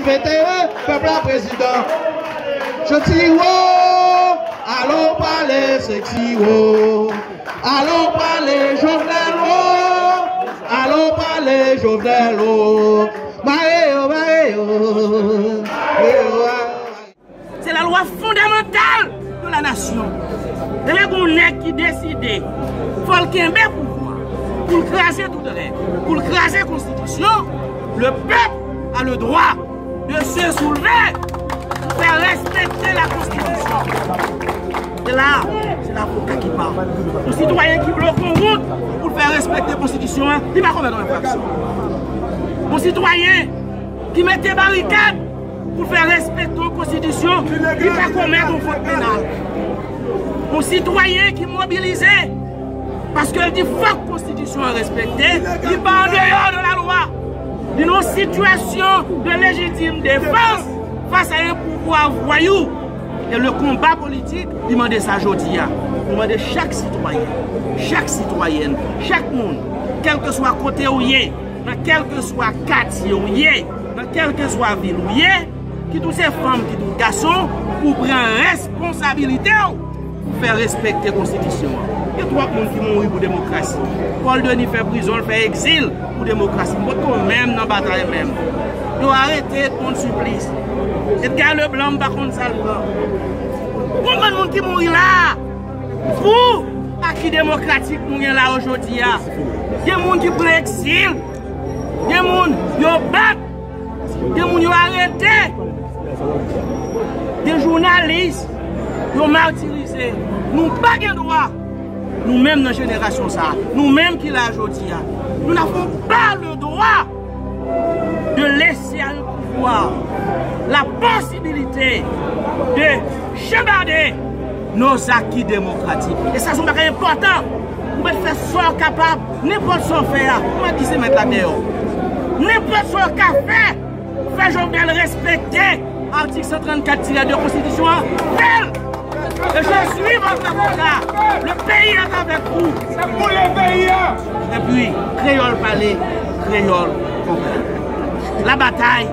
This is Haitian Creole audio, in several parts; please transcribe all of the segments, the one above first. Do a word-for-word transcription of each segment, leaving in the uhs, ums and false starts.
venteyen, pèp la prezidan. Soti wo, alon pale seksi wo. Alon pale Jovenel wo. Alon pale Jovenel wo. Mare yo, mare yo. Mare yo. Se la lwa fondamantal de la nasyon. Lè gen yon nèg ki deside, fò l kenbe pouvwa, pou l kraze tout règ, pou l kraze konstitisyon, le peuple a le droit de se soulever pou fè respekte la konstitisyon. Se la, se lavoka ki pale. Yon sitwayen ki bloke yon wout pou l fè respekte konstitisyon an, li pa komèt yon enfraksyon. Yon sitwayen ki mete barikad pou fè respekte yon konstitisyon, li pa komèt yon fòt penal. Yon sitwayen ki mobilize paske l di fòk konstitisyon an respekte, li pa andeyò de la lwa. Li nan yon sitiyasyon de lejitim defans fas a yon pouvwa vwayou. E le konba politik, li mande sa jodi a. Li mande chak sitwayen, chak sitwayèn, chak moun, kèlkeswa kote w ye, nan kèlkeswa katye w ye, nan kèlkeswa vil ou ye, kit ou se fanm, kit ou gason, pou pran responsabilite w pou fè respekte konstitisyon an. Gen twòp moun ki mouri pou demokrasi. Paul Denis fè prizon, l fè egzil pou demokrasi. M potko menm nan batay menm. Yo arete Edmonde Supplice. Edgar Leblanc, m pa konn sa l pran. Konbyen moun ki mouri la pou aki demokratik nou gen la yo jodi a? Gen moun ki pran egzil. Gen moun yo bat. Gen moun yo arete. Gen jounalis yo matirize. Nou pa gen dwa. Nou menm nan jenerasyon sa a, nou menm ki la jodi a, nous n'avons pas le droit de laisser à un pouvoir la possibilité de chambarder nos acquis démocratiques. E sa se yon bagay enpòtan. Ou mèt fè sa w kapab, nenpòt sa w fè a, ou mèt kite mèt la deyò. Nenpòt sa w ka fè, fè Jovenel respekte atik san trannkat tirè de konstitisyon an, fè l! Et je suis votre avocat. Le pays est avec vous. Se pou le peyi a. Epi, kreyòl pale, kreyòl konprann. La bataille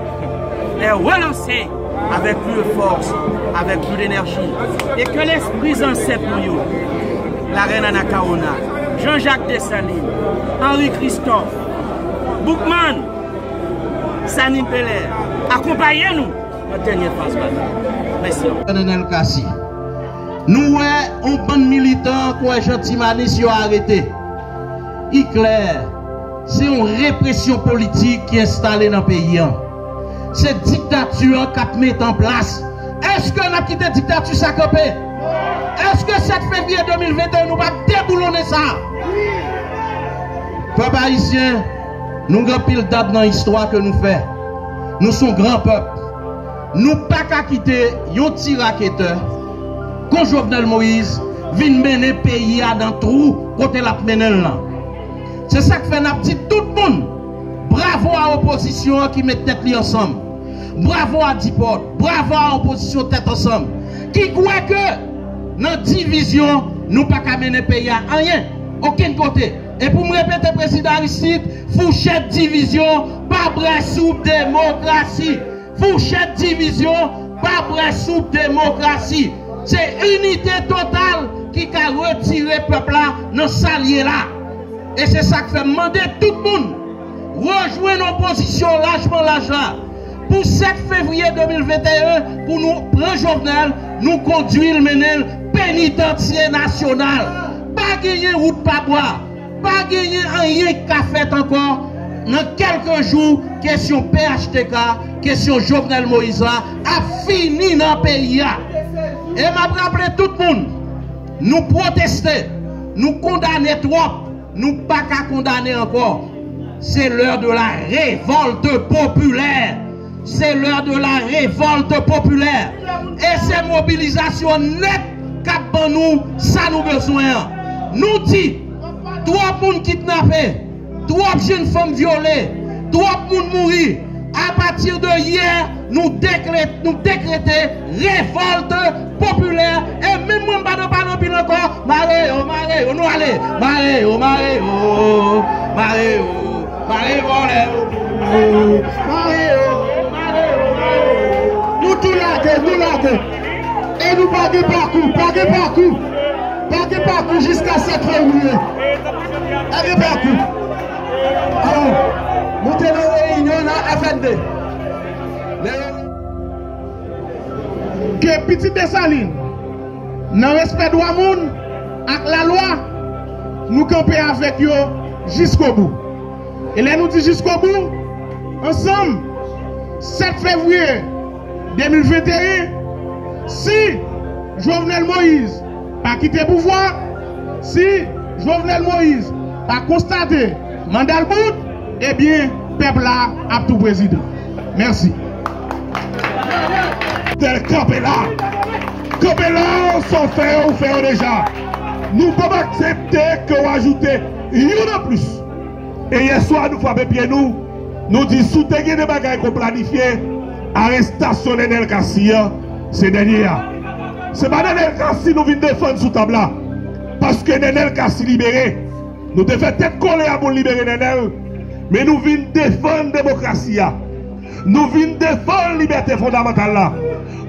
est relancée avec plus de force, avec plus d'énergie. Et que lespri zansèt nou yo, la reine Anacaona, Jean-Jacques Dessalines, Henri Christophe, Boukman, Sanin Pelaire, akonpaye nou nan dènye faz batay. Mèsi ankò. Nenel Cassy. Nou wè yon bann militan kwè Jean Timanis yo arete. I klè, se yon represyon politik ki enstale nan peyi a. Se diktati a k ap mete an plas. Èske n ap kite diktati sa kanpe? Èske sèt fevriye de mil venteyen nou p ap deboulonnen sa? Pèp ayisyen, nou gen anpil dat nan istwa ke nou fè. Nou se yon gran pèp. Nou pa ka kite yon ti raketè kon Jovenel Moïse vin mennen peyi a nan twou kote l ap mennen l lan. Se sa k fè n ap di tout moun, bravo a opozisyon an ki met tèt li ansanm. Bravo a Dipòt, bravo a opozisyon tèt ansanm ki kwè ke nan divizyon nou pa ka mennen peyi a anyen, okenn kote. E pou m repete prezidan Aristide, fouchèt divizyon pa bwè soup demokrasi. Fouchèt divizyon pa bwè soup demokrasi. Se inite total ki ka retire pèp la nan sa l ye la. E se sa k fè m mande tout moun rejwenn opozisyon lajman laj la pou sèt fevriye de mil venteyen pou nou pran Jovenel, nou kondwi l, mennen l penitansye nasyonal. Pa genyen wout pa bwa. Pa genyen anyen k ka fèt ankò nan kèlke jou. Kesyon P H T K, kesyon Jovenel Moïse la ap fini nan peyi a. E m ap raple tout moun, nou pwoteste, nou kondane twòp, nou pa ka kondane ankò. C'est l'heure de la révolte populaire. C'est l'heure de la révolte populaire. E se mobilizasyon nèt k ap ban nou sa nou bezwen an. Nou di, twòp moun kidnape, twòp jenn fanm vyole, twòp moun mouri. Apati de yè, nou dekrete, nou dekrete revòlt popilè. E menm mwen m pa nan pale anpil ankò. Mare yo, mare yo, nou ale. Mare yo, mare yo, mare yo. Mare vòlè yo. Mare yo, mare yo, mare yo. E nou pa gen pakou, pa gen pakou, pa gen pakou jiska sèt fevriye. Pa gen pakou. Alò, nou te nan reyinyon nan F N D. Ke pitit Desalin, nan respè dwa moun ak lalwa, nou kanpe avèk yo jiskobou. E lè nou di jiskobou, ansanm, sèt fevriye de mil venteyen, si Jovenel Moïse pa kite pouvwa, si Jovenel Moïse pa konstate manda l bout, ebyen, pèp la ap tou prezidan. Mèsi. Tèl kanpe la. Kanpe la, sa w fè, ou fè yo deja. Nou p ap aksepte ke w ajoute youn anplis. E yè swa, nou frape pye nou, nou di, si w te gen de bagay ke w planifye, arestasyon Nenel Cassy a, se dènye a. Se pa Nenel Cassy nou vin defann sou tab la. Paske Nenel Cassy libere. Nou te fè tèt kole a pou n libere Nenel. Men nou vin defann demokrasi a. Nou vin defann libète fondamantal la.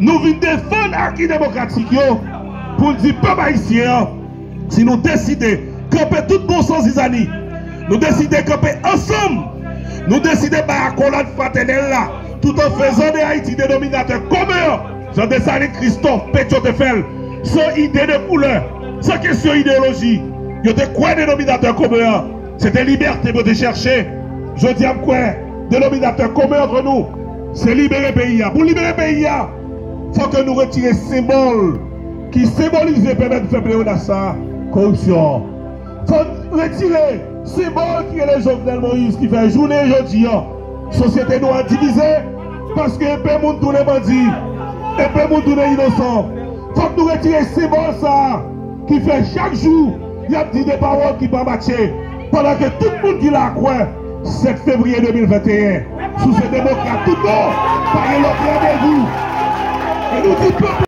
Nou vin defann aki demokratik yo pou n di pèp ayisyen an, si nou deside kanpe tout bon san zizani, nou deside kanpe ansanm, nou deside bay akolad fratènèl la, tout an fezan de Ayiti denominatè komen an, jan Desalin, Kristòf, Petyon te fè l, san ide de koulè, san kesyon ideyoloji. Yo te kwè denominatè komen an, se te libète pou yo te chèche. Jodi a, m kwè denominatè komen ant nou, se libere peyi a. Pou libere peyi a, fò ke nou retire senbòl ki senbolize, pèmèt fè pleyonas sa a, koripsyon an. Fò n retire senbòl ki rele Jovenel Moïse, ki fè jounen jodi a, sosyete nou an divize, paske enpe moun tounen bandi, enpe moun tounen inosan. Fòk nou retire senbòl sa a ki fè chak jou y ap di de pawòl ki pa matche, pandan ke tout moun ki la kwè sèt fevriye de mil venteyen, si w se demokrat tout bon, pa gen lòt randevou. E nou di pèp